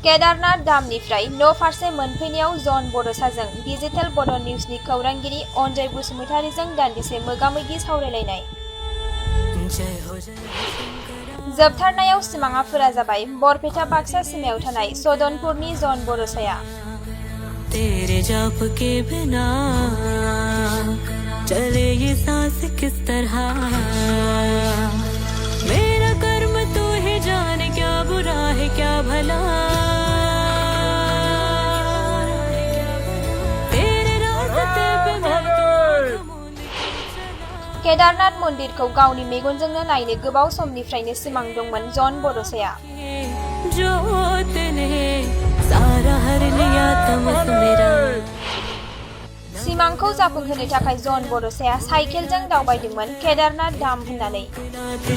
केदारनाथ धामनिफ्राय न' फारसे मोनफैनायाव जन बड'साजों डिजिटेल बड' निउसनि खौरांगिरि अनजय बसुमतारीजों दान्दिसे मोगा-मोगि सावरायलायनाय। जोबथारनायाव सिमाङाफोरा जाबाय बरपेटा बाक्सा सीमायाव थानाय सदनपुरनि जन बड'साया। तेरे जाप के बिना चले ये सांस किस तरह, मेरा कर्म तू ही जाने क्या बुरा है क्या भला, तेरे रास्ते पे मैं केदारनाथ मन्दिरखौ गावनि मेगनजोंनो नायनो गोबाव समनिफ्रायनो सिमां दंमोन जन बड'साया। जो तूने सारा हर लिया तमस मेरा। सिमांखौ जाफुंहोनो थाखाय जन बड'साया साइकेलजों दावबायदोंमोन केदारनाथ धाम होननानै।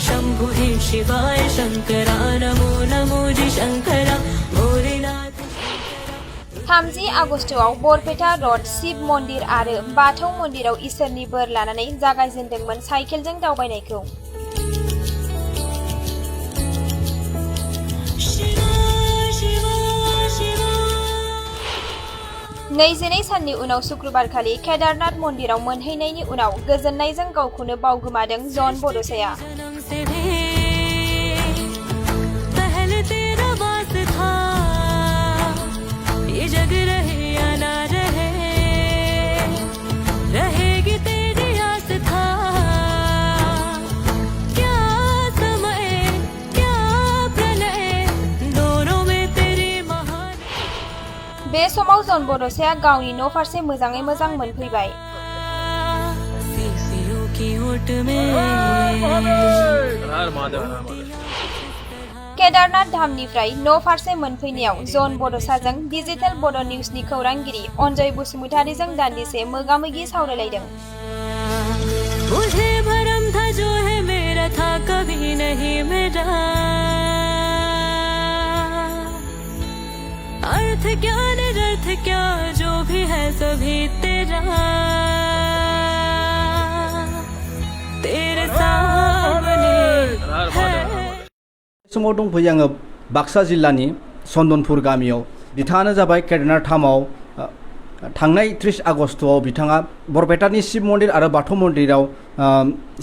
शंभु हे शिवाय शंकरा नमो नमो जी शंकरा भोलेनाथ। 30 आगस्टआव बरपेटा रड शिव मन्दिर आरो बाथौ मन्दिराव इसोरनि बोर लानानै जागायजेनदोंमोन साइकेलजों दावबायनायखौ। 22 साननि उनाव शुक्रबारखालि केदारनाथ मन्दिराव मोनहैनायनि उनाव गोजोननायजों गावखौनो बावगोमादों जन बड'साया। बे समाव जन बड'साया गावनि न' फारसे मोजाङै मोजां मोनफैबाय। केदारनाथ धामनिफ्राय न' फारसे मोनफैनायाव जन बड'साजों डिजिटेल बड' निउसनि खौरांगिरि अनजय बसुमतारीजों दान्दिसे मोगा-मोगि सावरायलायदों। मुझे भरम था जो है मेरा था कभी नहीं मेरा, अर्थ क्या निरर्थ क्या जो भी है सभी तेरा, तेरे सामने है। समाव दंफैयो आङो बाक्सा जिल्लानि सन्दनपुर गामियाव। बिथाङानो जाबाय केदारनाथ धामाव थांनाय 30 आगस्टआव बिथाङा बरपेटानि शिव मन्दिर आरो बाथौ मन्दिराव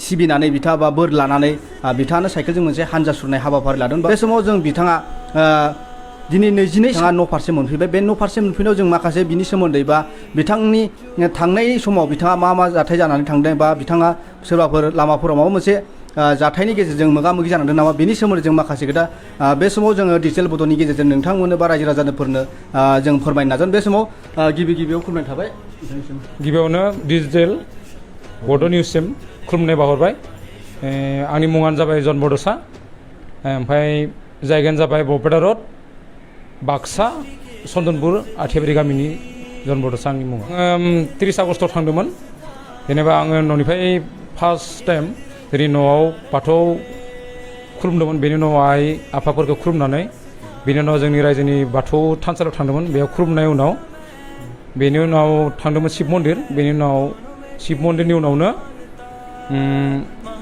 सिबिनानै बिथाङा बा बोर लानानै बिथाङानो साइकेलजों मोनसे हानजा सुरनाय हाबाफारि लादों। बे समाव जों बिथाङा दिनै 22 बिथाङा न' फारसे मोनफैबाय। बे न' फारसे मोनफैनायाव जों माखासे बिनि सोमोन्दै बा बिथांनि थांनाय समाव बिथाङा मा जाथाय जानानै थांदों बा बिथाङा सोरबाफोर लामाफोराव माबा मोनसे जाथायनि गेजेरजों मोगा-मोगि जानांदों नामा बेनि सोमोन्दै जों माखासे खोथा बे समाव जोङो डिजिटेल बड'नि गेजेरजों नोंथांमोननो बा रायजो राजाफोरनो जों फोरमायनो नाजागोन। बे समाव गिबियाव खुलुमनाय थाबाय। गिबियावनो डिजिटेल बड' निउससिम खुलुमनाय बाहरबाय। आंनि मुङानो जाबाय जन बड'सा, ओमफ्राय जायगायानो जाबाय बरपेटा रड बाक्सा सन्दनपुर आथियाबारि गामिनि जन बड'सा आंनि मुङा। 30 आगस्टआव थांदोंमोन। जेनेबा आङो न'निफ्राय फार्स्ट टाइम जोंनि न'आव बाथौ खुलुमदोंमोन, बेनि उनाव आइ आफाफोरखौ खुलुमनानै बेनि उनाव जोंनि रायजोनि बाथौ थानसालियाव थांदोंमोन। बेयाव खुलुमनाय उनाव बेनि उनाव थांदोंमोन शिब मन्दिर। बेनि उनाव शिब मन्दिरनि उनावनो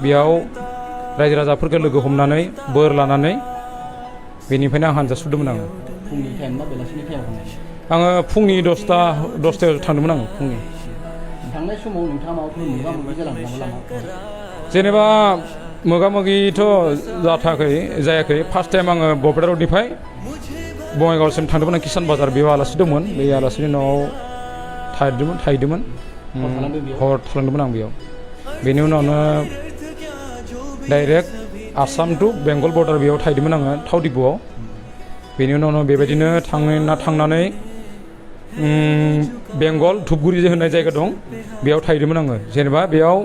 बेयाव रायजो राजाफोरखौ लोगो हमनानै बोर लानानै बेनिफ्रायनो आं हानजा सुरदोंमोन। फुंनि टाइम ना बेलासिनि टाइमाव आङो फुंनि 10थायाव थांदोंमोन। आङो फुंनि थांनाय समाव नोंथाङा माबाफोर मोगा-मोगि जालांदों नामा? जेनेबा मोगा-मोगिथ' जायाखै। फार्स्ट टाइम आङो बरपेटा रडनिफ्राय बङाइगावसिम थांदोंमोन। आं किसान बाजार बेयाव आलासि दंमोन। बे आलासिनि न'आव थाहैदोंमोन। हर थालांदोंमोन आं बेयाव। बेनि उनावनो direct Assam to Bengal border बेयाव थाहैदोंमोन आङो थाव डिपुआव। बेनि उनावनो बेबायदिनो थांनानै बेंगल धुपगुरि होननाय जायगा दं बेयाव थाहैदोंमोन आङो। जेनेबा बेयाव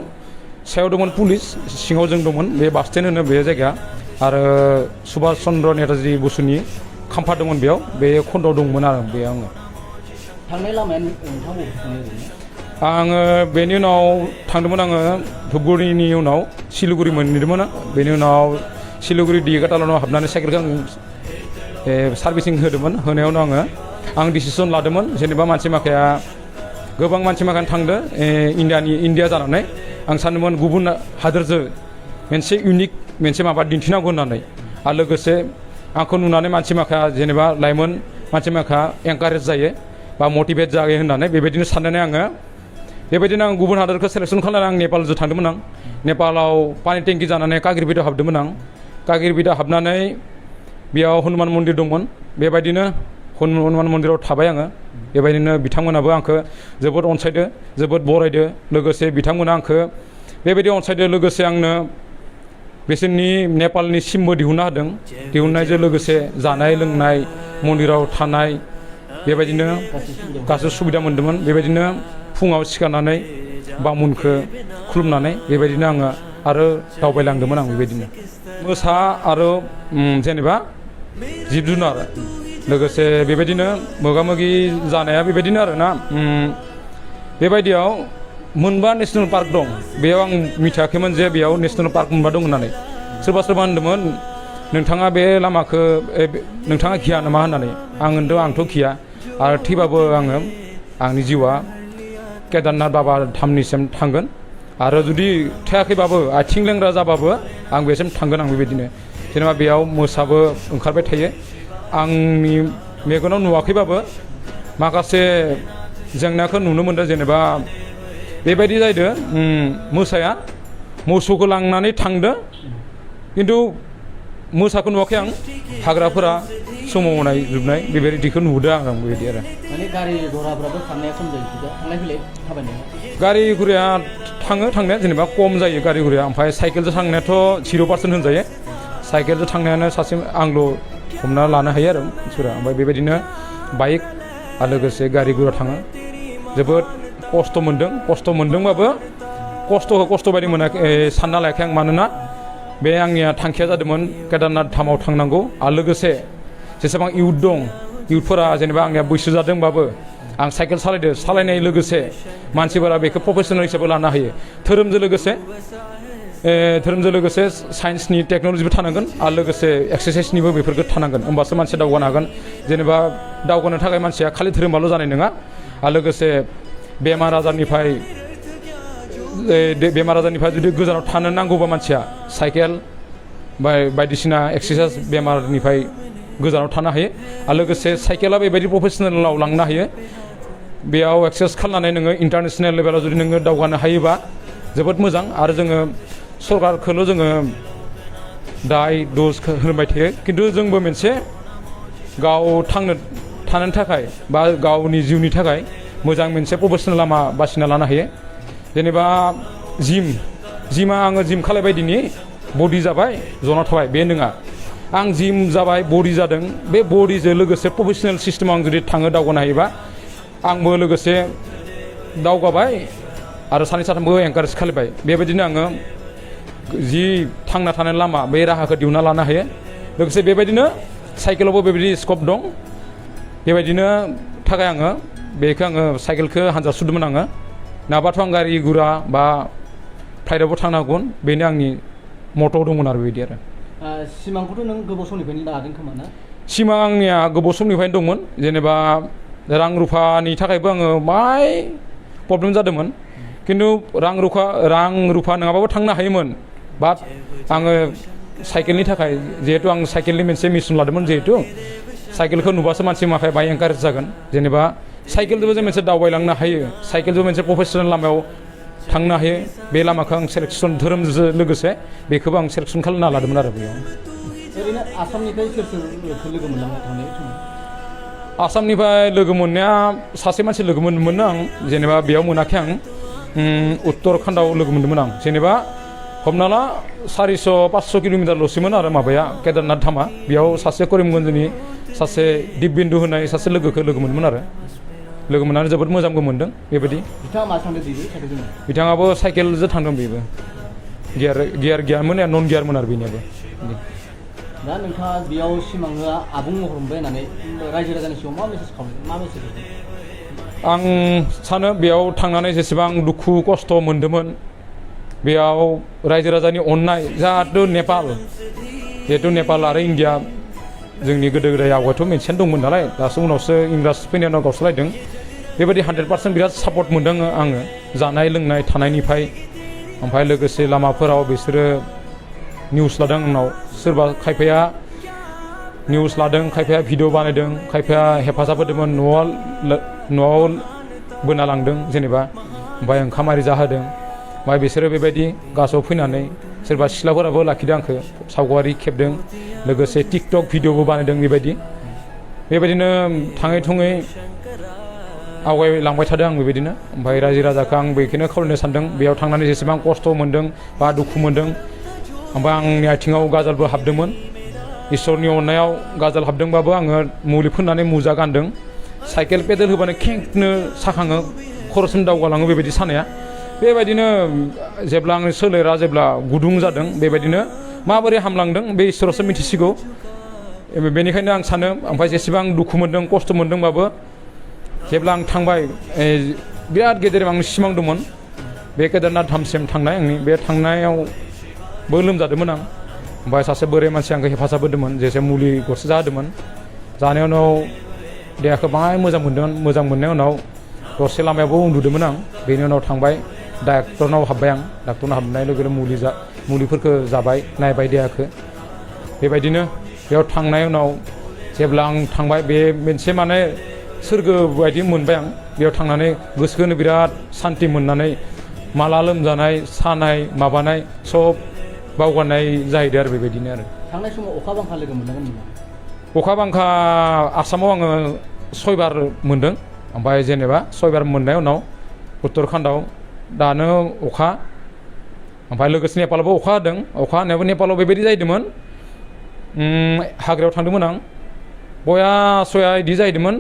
सायाव दंमोन पुलिस, सिङाव जों दंमोन। बे बास स्टेन्ड होनो बे जायगा। आरो सुभाष चन्द्र नेताजि बसुनि खाम्फा दंमोन बेयाव, बे खन्दआव दंमोन आरो बे आङो। थांनाय लामाया आङो बेनि उनाव थांदोंमोन। आङो धुपगुरिनि उनाव सिलिगुरि मोनहैदोंमोन। बेनि उनाव सिलिगुरि दिगाटालानाव हाबनानै साइकेलखौ आं सार्भिसिं होदोंमोन। होनायावनो आं डिसिसन लादोंमोन। जेनेबा गोबां मानसि माखायानो थांदो इन्डिया जानानै। आं सानदोंमोन गुबुन हादोरजों मोनसे इउनिक मोनसे माबा दिन्थिनांगौ होननानै। आरो लोगोसे आंखौ नुनानै मानसि माखाया जेनेबा लाइमोन मानसि माखाया एनकारेज जायो बा मटिभेट जायो होननानै बेबायदिनो साननानै आङो बेबायदिनो आं गुबुन हादरखौ सेलेक्सन खालामनानै आं नेपालजों थांदोंमोन आं नेपालाव पानि टेंकि जानानै कागिरबिदाव हाबदोंमोन आं कागिरबिदाव हाबनानै बेयाव हनुमान मन्दिर दंमोन बेबायदिनो हनुमान मन्दिराव थाबाय आङो बेबायदिनो बिथांमोनाबो आंखौ जोबोद अनसायदो जोबोद बरायदो लोगोसे बिथांमोना आंखौ बेबायदि अनसायदो लोगोसे आंनो बिसोरनि नेपालनि सिमबो दिहुनना होदों दिहुननायजों लोगोसे जानाय लोंनाय मन्दिराव थानाय बेबायदिनो गासै सुबिदा मोन्दोंमोन बेबायदिनो फुङाव सिखारनानै बामुनखौ खुलुमनानै बेबायदिनो आङो आरो दावबायलांदोंमोन आं बेबायदिनो मोसा आरो जेनेबा जिब जुनार लोगोसे बेबायदिनो मोगा मोगि जानाया बेबायदिनो आरोना बेबायदियाव मोनबा नेसनेल पार्क दं बेयाव आं मिथियाखैमोन जे बेयाव नेसनेल पार्क मोनबा दं होननानै सोरबा सोरबा होनदोंमोन नोंथाङा बे लामाखौ नोंथाङा गिया नामा होननानै आं होनदों आंथ' गिया आरो थैबाबो आङो आंनि जिउआ केदारनाथ बाबा धामनिसिम थांगोन आरो जुदि थायाखैबाबो आथिं लेंग्रा जाबाबो आं बेसिम थांगोन आं बेबायदिनो जेनेबा बेयाव मोसाबो ओंखारबाय थायो आंनि मेगनाव नुवाखैबाबो माखासे जेंनाखौ नुनो मोनदों जेनेबा बेबायदि जाहैदों मोसाया मोसौखौ लांनानै थांदों खिन्थु मोसाखौ नुवाखै आं हाग्राफोरा सोमावनाय जोबनाय बेबायदिखौ नुदों आं बेबायदि आरो माने गारि घराफ्राबो थांनाया खम जायो थांलाय फैलाय थाबायनाया गारि गुराया थाङो थांनाया जेनेबा खम जायो गारि गुराया ओमफ्राय साइकेलजों थांनायाथ' 0% होनजायो साइकेलजों थांनायानो सासे आंल' हमना लानो हायो आरो मानसिफोरा ओमफ्राय बेबायदिनो बाइक आरो लोगोसे गारि गुरा थाङो जोबोद खस्थ' मोनदोंबाबो खस्थ'खौ खस्थ' बायदि मोनाखै सानना लायाखै आं मानोना बे आंनिया थांखिया जादोंमोन केदारनाथ धामाव थांनांगौ आरो लोगोसे जेसेबां इउथ दं इउथफोरा जेनेबा आंनिया बैसो जादोंबाबो आं साइकेल सालायनाय लोगोसे मानसिफोरा बेखौ प्रफेसनेल हिसाबै लानो हायो धोरोमजों लोगोसे साइन्सनि टेक्न'लजिबो थानांगोन आरो लोगोसे एक्सारसाइसनिबो बेफोरखौ थानांगोन होमबासो मानसिया दावगानो हागोन जेनेबा दावगानो थाखाय मानसिया खालि धोरोमाल' जानाय नङा आरो लोगोसे बेमार आजारनिफ्राय जुदि गोजानाव थानो नांगौबा मानसिया साइकेल बायदिसिना एक्सारसाइस बेमारनिफ्राय गोजानाव थानो हायो आरो लोगोसे साइकेला बेबायदि प्रफेसनेलाव लांनो हायो बेयाव एक्सारसाइस खालामनानै नोङो इन्टारनेसनेल लेभेलाव जुदि नोङो दावगानो हायोबा जोबोद मोजां आरो जोङो सरकारखौल' जोङो दाय दस होनबाय थायो खिन्थु जोंबो मोनसे गाव थानो थाखाय बा गावनि जिउनि थाखाय मोजां मोनसे प्रफेसनेल लामा बासिना लानो हायो जेनेबा जिमा आङो जिम खालायबाय दिनै बडि जाबाय जना थाबाय बे नङा आं जिम जाबाय बडि जादों बे बडिजों लोगोसे प्रफेसनेल सिस्टेमाव आं जुदि दावगानो हायोबा आंबो लोगोसे दावगाबाय आरो सानै साथामबो एनकारेज खालामबाय बेबायदिनो आङो जि थांना थानाय लामा बे राहाखौ दिहुनना लानो हायो लोगोसे बेबायदिनो साइकेलावबो बेबायदि स्कप दं बेबायदिनो थाखाय आङो साइकेलखौ हानजा सुदोंमोन आङो नाबाथ' आं गारि गुरा बा फ्लाइटआवबो थांनो हागौमोन बेनो आंनि मट' दंमोन आरो बेबायदि आरो सिमांखौथ' नों गोबाव समनिफ्रायनो लादों खोमा ना सिमां आंनिया गोबाव समनिफ्रायनो दंमोन जेनेबा रां रुफानि थाखायबो आङो माय प्रब्लेम जादोंमोन खिन्थु रां रुफा नङाबाबो थांनो हायोमोन बाट आङो साइकेलनि थाखाय जिहेतु आं साइकेलनि मोनसे मिशन लादोंमोन जिहेतु साइकेलखौ नुबासो मानसि माखाया बाहाय एनकारेज जागोन जेनेबा साइकेलजोंबो जों मोनसे दावबायलांनो हायो साइकेलजों मोनसे प्रफेसनेल लामायाव थांनो हायो बे लामाखौ आं सेलेक्सन धोरोमजों लोगोसे बेखौबो आं सेलेक्सन खालामना लादोंमोन आरो बेयाव ओरैनो आसामनिफ्राय सोर लोगो मोनलांनो थांनाय समाव आसामनिफ्राय लोगो मोननाया सासे मानसि लोगो मोनदोंमोन आं जेनेबा बेयाव मोनाखै आं उत्तराखन्डआव लोगो मोनदोंमोन आं जेनेबा हमना ला 400-500 किल'मिटारल'सैमोन आरो माबाया केदारनाथ धामा बेयाव सासे करिमगन्जनि सासे दिपबिन्दु होननाय सासे लोगोखौ लोगो मोनोमोन आरो लोगो मोननानै जोबोद मोजांबो मोनदों बेबायदि बिथाङाबो साइकेलजों थांदों बेबो गियार गैयामोन नन गियारमोन आरो बेनियाबो दा नोंथाङा बेयाव सिमाङा आबुं महर मोनबाय होननानै रायजो राजानि सिगाङाव मा मेसेज आं सानो बेयाव थांनानै जेसेबां दुखु खस्थ' मोन्दोंमोन बेयाव रायजो राजानि अननाय जिहेतु नेपाल आरो इन्डिया जोंनि गोदो गोदाय आवगायथ' मोनसेयानो दंमोन नालाय दासो उनावसो इंराज फैनायनि उनाव गावस्रालायदों बेबायदि 100% बिराद सापर्ट मोन्दों आङो जानाय लोंनाय थानायनिफ्राय ओमफ्राय लोगोसे लामाफोराव बिसोरो निउस लादों आंनाव सोरबा खायफाया निउस लादों खायफाया भिडिअ बानायदों खायफाया हेफाजाब होदोंमोन न'आव बोना लांदों जेनेबा ओमफ्राय ओंखाम आरि जाहोदों ओमफ्राय बिसोरो बेबायदि गासैयाव फैनानै सोरबा सिख्लाफोराबो लाखिदों आंखौ सावगारि खेबदों लोगोसे टिकटक भिडिअबो बानायदों बेबायदिनो थाङै थुङै आवगायलांबाय थादों आं बेबायदिनो ओमफ्राय रायजो राजाखौ आं बेखौनो खावलायनो सानदों बेयाव थांनानै जेसेबां खस्थ' मोन्दों बा दुखु मोन्दों ओमफ्राय आंनि आथिङाव गाजोलबो हाबदोंमोन इसोरनि अननायाव गाजोल हाबदोंबाबो आङो मुलि फोननानै मुजा गानदों साइकेल पेडेल होबानो खेंनो साखाङो खर'सिम दावगालाङो बेबायदि सानाया बेबायदिनो जेब्ला आंनि सोलेरा जेब्ला गुदुं जादों बेबायदिनो माबोरै हामलांदों बे इसोरासो मिथिसिगौ बेनिखायनो आं सानो ओमफ्राय जेसेबां दुखु मोन्दों खस्थ' मोन्दोंबाबो जेब्ला आं थांबाय बिराद गेदेर आंनि सिमां दंमोन बे केदारनाथ धामसिम थांनाय आंनि बे थांनायावबो लोमजादोंमोन आं ओमफ्राय सासे बोराय मानसि आंखौ हेफाजाब होदोंमोन जेसे मुलि गरसे जाहोदोंमोन जानाय उनाव देहाखौ बाङाय मोजां मोनदोंमोन मोजां मोननाय उनाव दसे लामायावबो उन्दुदोंमोन आं बेनि उनाव थांबाय डाक्टरनाव हाबबाय आं डाक्टरनाव हाबनाय लोगो लोगो मुलिफोरखौ जाबाय नायबाय देहाखौ बेबायदिनो बेयाव थांनाय उनाव जेब्ला आं थांबाय बे मोनसे माने सोरगो बायदि मोनबाय आं बेयाव थांनानै गोसोखौनो बिराद सान्थि मोननानै माला लोमजानाय सानाय माबानाय सब बावगारनाय जाहैदों आरो बेबायदिनो आरो थांनाय समाव अखा बांखा लोगो मोनदोंमोन नामा अखा बांखा आसामाव आङो 6 बार मोनदों ओमफ्राय जेनेबा 6 बार मोननाय उनाव उत्तराखन्डआव दानो अखा ओमफ्राय लोगोसे नेपालावबो अखा हादों अखा हानायावबो नेपालाव बेबायदि जाहैदोंमोन हाग्रायाव थांदोंमोन आं बया सया बिदि जाहैदोंमोन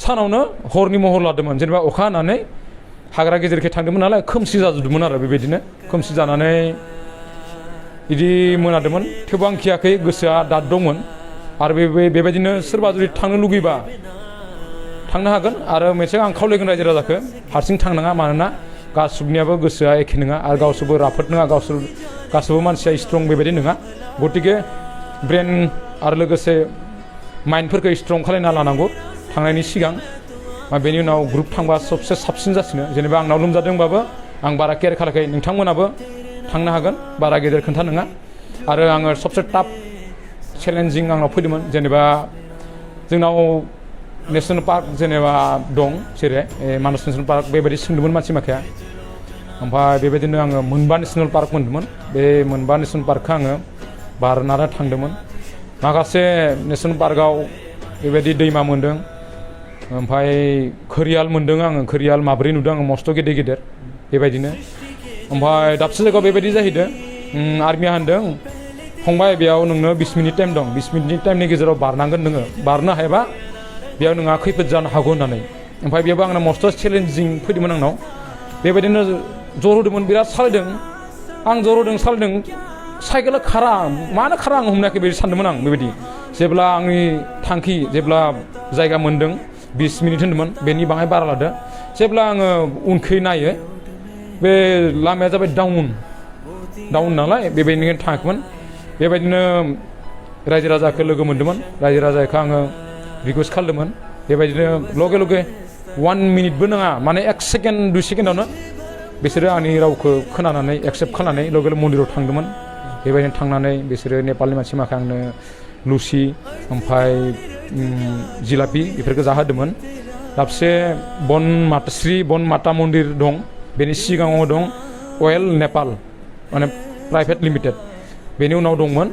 सानावनो हरनि महर लादोंमोन जेनेबा अखा हानानै हाग्रा गेजेरखै थांदोंमोन नालाय खोमसि जाजोबदोंमोन आरो बेबायदिनो खोमसि जानानै बिदि मोनादोंमोन थेवबो आं गियाखै गोसोआ दाद दंमोन आरो बेबायदिनो सोरबा जुदि थांनो लुगैबा थांनो हागोन आरो मोनसे आं खावलायगोन रायजो राजाखौ हारसिं थांनाङा मानोना गासिबनियाबो गोसोआ एखे नङा आरो गावसोरबो राफोद नङा गासैबो मानसिया स्ट्रं बेबायदि नङा गतिके ब्रेन आरो लोगोसे माइन्डफोरखौ स्ट्रं खालायना लानांगौ थांनायनि सिगां बेनि उनाव ग्रुप थांबा सबसे साबसिन जासिनो जेनेबा आंनाव लोमजादोंबाबो आं बारा केयार खालायाखै नोंथांमोनाबो थांनो हागोन बारा गेदेर खोन्था नङा आरो आङो सबसे टाफ चेलेन्जिं आंनाव फैदोंमोन जेनेबा जोंनाव नेसनेल पार्क जेनेबा दं जेरै मानास नेसनेल पार्क बेबायदि सोंदोंमोन मानसि माखाया ओमफ्राय बेबायदिनो आङो मोनबा नेसनेल पार्क मोन्दोंमोन बे मोनबा नेसनेल पार्कखौ आङो बारनानै थांदोंमोन माखासे नेसनेल पार्कआव बेबायदि दैमा मोन्दों ओमफ्राय घरियाल मोन्दों आङो घरियाल माब्रै नुदों आङो मस्थ' गेदेर गेदेर बेबायदिनो ओमफ्राय दाबसे जायगायाव बेबायदि जाहैदों आर्मिया होनदों फंबाय बेयाव नोंनो 20 मिनिट टाइम दं 20 मिनिटनि टाइमनि गेजेराव बारनांगोन नोङो बारनो हायाबा बेयाव नोंहा खैफोद जानो हागौ होननानै ओमफ्राय बेयावबो आंना मस्थ' चेलेन्जिं फैदोंमोन आंनाव बेबायदिनो जर होदोंमोन बिराद सालायदों आं जर होदों सालायदों साइकेला खारा मानो खारा आं हमनायाखै बेबायदि सानदोंमोन आं बेबायदि जेब्ला आंनि थांखि जेब्ला जायगा मोन्दों 20 मिनिट होन्दोंमोन बेनि बाङाय बारा लादों जेब्ला आङो उनखै नायो बे लामाया जाबाय डाउन नालाय बेबायदिनो थाङाखैमोन बेबायदिनो रायजो राजाखौ लोगो मोन्दोंमोन रायजो राजाखौ आङो रिकुवेस्ट खालामदोंमोन बेबायदिनो लगे लगे 1 मिनिटबो नङा माने 1 सेकेन्ड 2 सेकेन्डआवनो बिसोरो आंनि रावखौ खोनानानै एक्सेप्ट खालामनानै लगे लगे मन्दिराव थांदोंमोन बेबायदिनो थांनानै बिसोरो नेपालनि मानसि माखा आंनो लुसि ओमफ्राय जिलापि बेफोरखौ जाहोदोंमोन दाबसे बन माता मन्दिर दं बेनि सिगाङाव दं अइल नेपाल माने प्राइभेट लिमिटेड बेनि उनाव दंमोन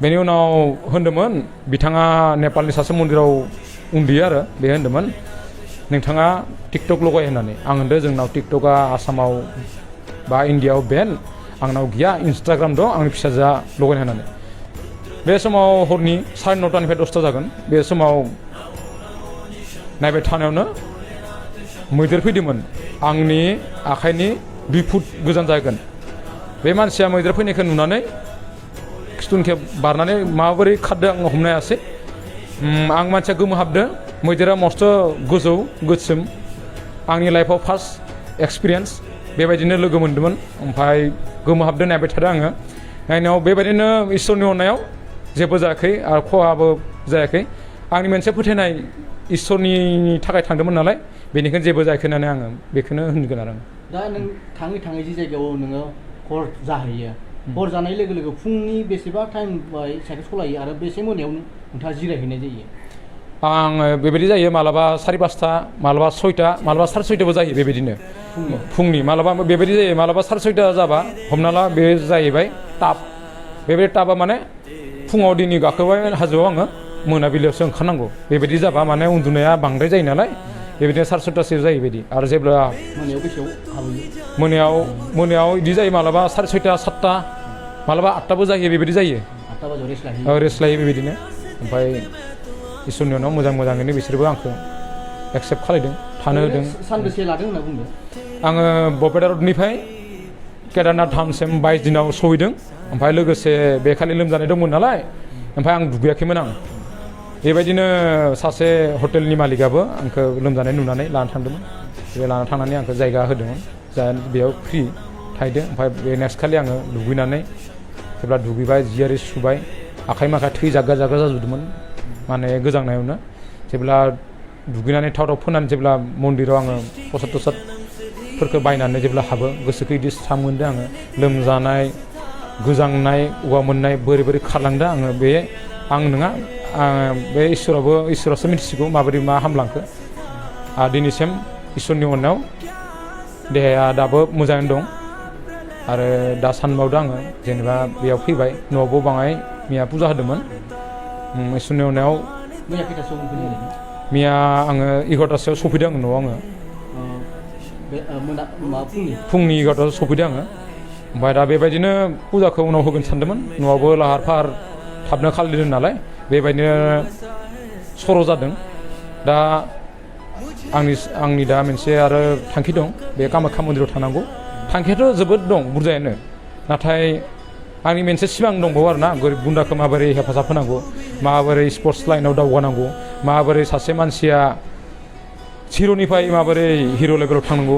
बेनि उनाव होनदोंमोन बिथाङा नेपालनि सासे मन्दिराव उन्दुयो आरो बे होनदोंमोन नोंथाङा टिकटक लगाय होननानै आं होनदों जोंनाव टिकटकआ आसामाव बा इण्डियाआव बेन आंनाव गैया इन्सटाग्राम दं आंनि फिसाजोआ लगायनो होननानै बे समाव हरनि 9:30निफ्राय 10ता जागोन बे समाव नायबाय थानायावनो मैदेर फैदोंमोन आंनि आखाइनि 2 फुट गोजान जागोन बे मानसिया मैदेर फैनायखौ नुनानै खिथुनिखौ बारनानै माबोरै खारदों आं हमनो हायासै आं मानसिया गोमोहाबदों मैदेरा मस्थ' गोजौ गोसोम आंनि लाइफआव फार्स्ट एक्सपिरियेन्स बेबायदिनो लोगो मोन्दोंमोन ओमफ्राय गोमोहाबदों नायबाय थादों आङो नायनायाव बेबायदिनो इसोरनि अननायाव जेबो जायाखै आरो खहाबो जायाखै आंनि मोनसे फोथायनाय इसोरनि थाखाय थांदोंमोन नालाय बेनिखायनो जेबो जायाखै होननानै आङो बेखौनो होनगोन आरो दा नों थाङै जि जायगायाव नोङो हर जाहैयो हर जानाय लोगो लोगो फुंनि बेसेबा टाइम साइकेल सलायो आरो बेसे मोनायाव नोंथाङा जिरायहैनाय जायो आं बेबायदि जायो मालाबा 5:30 मालाबा 6टा मालाबा 6:30बो जायो बेबायदिनो फुंनि मालाबा बेबायदि जायो मालाबा 6:30 जाबा हमना ला बे जाहैबाय टाप बेबायदि टापा माने फुङाव दिनै गाखोबाय हाजोआव आङो मोनाबिलियावसो ओंखारनांगौ बेबायदि जाबा माने उन्दुनाया बांद्राय जायो नालाय बेबायदिनो 6:30 जायो बायदि आरो जेब्ला मोनायाव बेसेयाव हाबहैयो मोनायाव बिदि जायो मालाबा 6:30 7टा मालाबा 8टाबो जायो बेबायदि जायो 8टा बाजियाव रेस्ट लाहैयो रेस्ट लायो बेबायदिनो ओमफ्राय इसोरनि उनाव मोजाङैनो बिसोरबो आंखौ एक्सेप्ट खालायदों थानो होदों सानबेसे लादों होनना बुंदों आङो बरपेटा रडनिफ्राय केदारनाथ धामसिम 22 दिनाव सहैदों ओमफ्राय लोगोसे बेखालि लोमजानाय दंमोन नालाय ओमफ्राय आं दुगैयाखैमोन आं बेबायदिनो सासे हटेलनि मालिकाबो आंखौ लोमजानाय नुनानै लाना थांदोंमोन बे लाना थांनानै आंखौ जायगा होदोंमोन बेयाव फ्रि थाहैदों ओमफ्राय बे नेक्स्ट खालि आङो दुगैनानै जेब्ला दुगैबाय जि आरि सुबाय आखाइ माखाइ थै जागा जाजोबदोंमोन माने गोजांनायावनो जेब्ला दुगैनानै थाव फोनानै जेब्ला मन्दिराव आङो प्रसाद टसादफोरखौ बायनानै जेब्ला हाबो गोसोखौ इदि स्रां मोनदों आङो लोमजानाय गोजांनाय गगा मोननाय बोरै खारलांदों आङो बे आं नङा बे इसोरासो मिथिसिगौ माबोरै मा हामलांखो आरो दिनैसिम इसोरनि अननायाव देहाया दाबो मोजाङैनो दं आरो दा सानबावदों आङो जेनेबा बेयाव फैबाय न'आवबो बाङाय मैया फुजा होदोंमोन इसोरनि अननायाव मैया खैथासोआव मोनफैदों मैया आङो 11टासोआव सफैदों आङो न'आव आङो फुंनि 11टासोआव सफैदों आङो ओमफ्राय दा बेबायदिनो फुजाखौ उनाव होगोन सानदोंमोन न'आवबो लाहार फाहार थाबनो खालामदों नालाय बेबायदिनो सर' जादों दा आंनि दा मोनसे आरो थांखि दं बे कामाख्या मन्दिराव थांनांगौ थांखियाथ' जोबोद दं बुरजायानो नाथाय आंनि मोनसे सिमां दंबावो आरोना गोरिब गुन्द्राखौ माबोरै हेफाजाब होनांगौ माबोरै स्पर्ट्स लाइनाव दावगानांगौ माबोरै सासे मानसिया जिर'निफ्राय माबोरै हिर' लेभेलाव थांनांगौ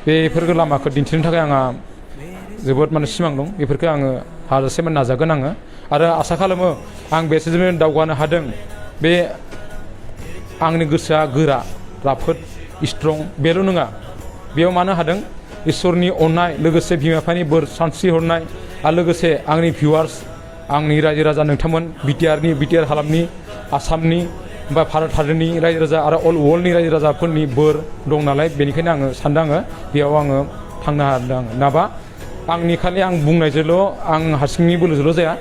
बेफोरखौ लामाखौ दिन्थिनो थाखाय आंहा जोबोद माने सिमां दं बेफोरखौ आङो हाजासेमान नाजागोन आङो आरो आसा खालामो आं बेसेजों दावगानो हादों बे आंनि गोसोआ गोरा राफोद स्ट्रं बेल' नङा बेयाव मानो हादों इसोरनि अननाय लोगोसे बिमा बिफानि बोर सानस्रि हरनाय आरो लोगोसे आंनि भिउवार्स आंनि रायजो राजा नोंथांमोन बिटिआर हालामनि आसामनि बा भारत हादरनि रायजो राजा आरो अल वर्ल्डनि रायजो राजाफोरनि बोर दं नालाय बेनिखायनो आङो सानदों आङो बेयाव आङो थांनो हादों नाबा आंनि खालि आं बुंनायजोंल' आं हारसिंनि बोलोजोंल' जाया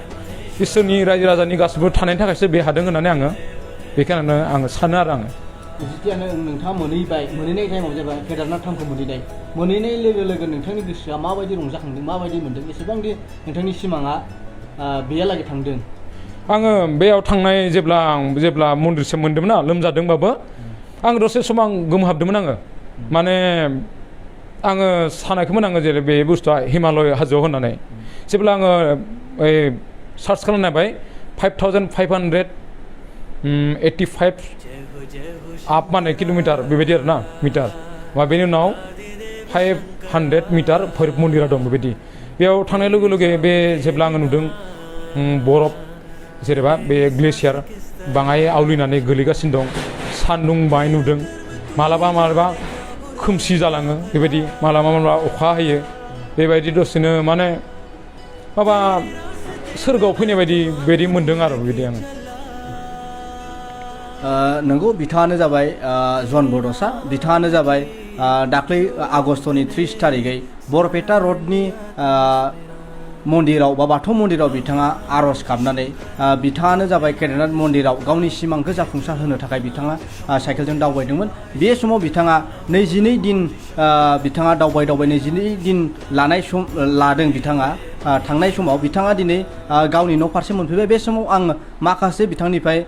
इसोरनि रायजो राजानि गासिबो थानायनि थाखायसो बे हादों होननानै आङो बेखायनो आङो सानो आरो आङो जिथियानो नोंथाङा मोनहैनाय टाइमाव जेब्ला केदारनाथ धामखौ मोनहैनाय लोगो लोगो नोंथांनि गोसोआ माबायदि रंजाखांदों माबायदि मोनदों एसेबांदि नोंथांनि सिमाङा बेहालागै थांदों आङो बेयाव थांनाय जेब्ला मन्दिरसिम मोन्दोंमोन ना लोमजादोंबाबो आं दसे सम आं गोमोहाबदोंमोन आङो माने आङो सानाखैमोन आङो जेरै बे बुस्थुआ हिमालय हाजोआव होननानै जेब्ला आङो सार्च खालामनायबाय 5585 आप माने किल'मिटार बेबायदि आरो ना मिटार बेनि उनाव 500 मिटार भैरब मन्दिरा दं बेबायदि बेयाव थांनाय लोगो लोगो बे जेब्ला आङो नुदों बरफ जेनेबा बे ग्लेसियार बाङाय आवलिनानै गोलैगासिनो दं सान्दुं बाङाय नुदों मालाबा खोमसि जालाङो बेबायदि मालाबा अखा हायो बेबायदि दसेनो माने माबा सोरगोआव फैनाय बायदि मोन्दों आरो बेबायदि आङो नंगौ बिथाङानो जाबाय जन बड'सा बिथाङानो जाबाय दाख्लै आगष्टनि 30 थारिखै बरपेटा रडनि मन्दिराव बा बाथौ मन्दिराव बिथाङा आर'ज गाबनानै बिथाङानो जाबाय केदारनाथ मन्दिराव गावनि सिमांखौ जाफुंसार होनो थाखाय बिथाङा साइकेलजों दावबायदोंमोन बे समाव बिथाङा 22 दिन बिथाङा दावबाय 22 दिन लादों बिथाङा थांनाय समाव बिथाङा दिनै गावनि न' फारसे मोनफैबाय बे समाव आं माखासे बिथांनिफ्राय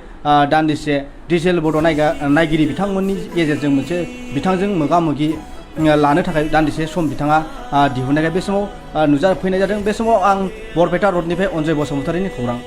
दान्दिसे डिजिटेल बड' नायगिरि बिथांमोननि गेजेरजों मोनसे बिथांजों मोगा-मोगि लानो थाखाय दान्दिसे सम बिथाङा दिहुननायखाय बे समाव नुजाफैनाय जादों बे समाव आं बरपेटा रडनिफ्राय अनजय बसुमतारिनि खौरां।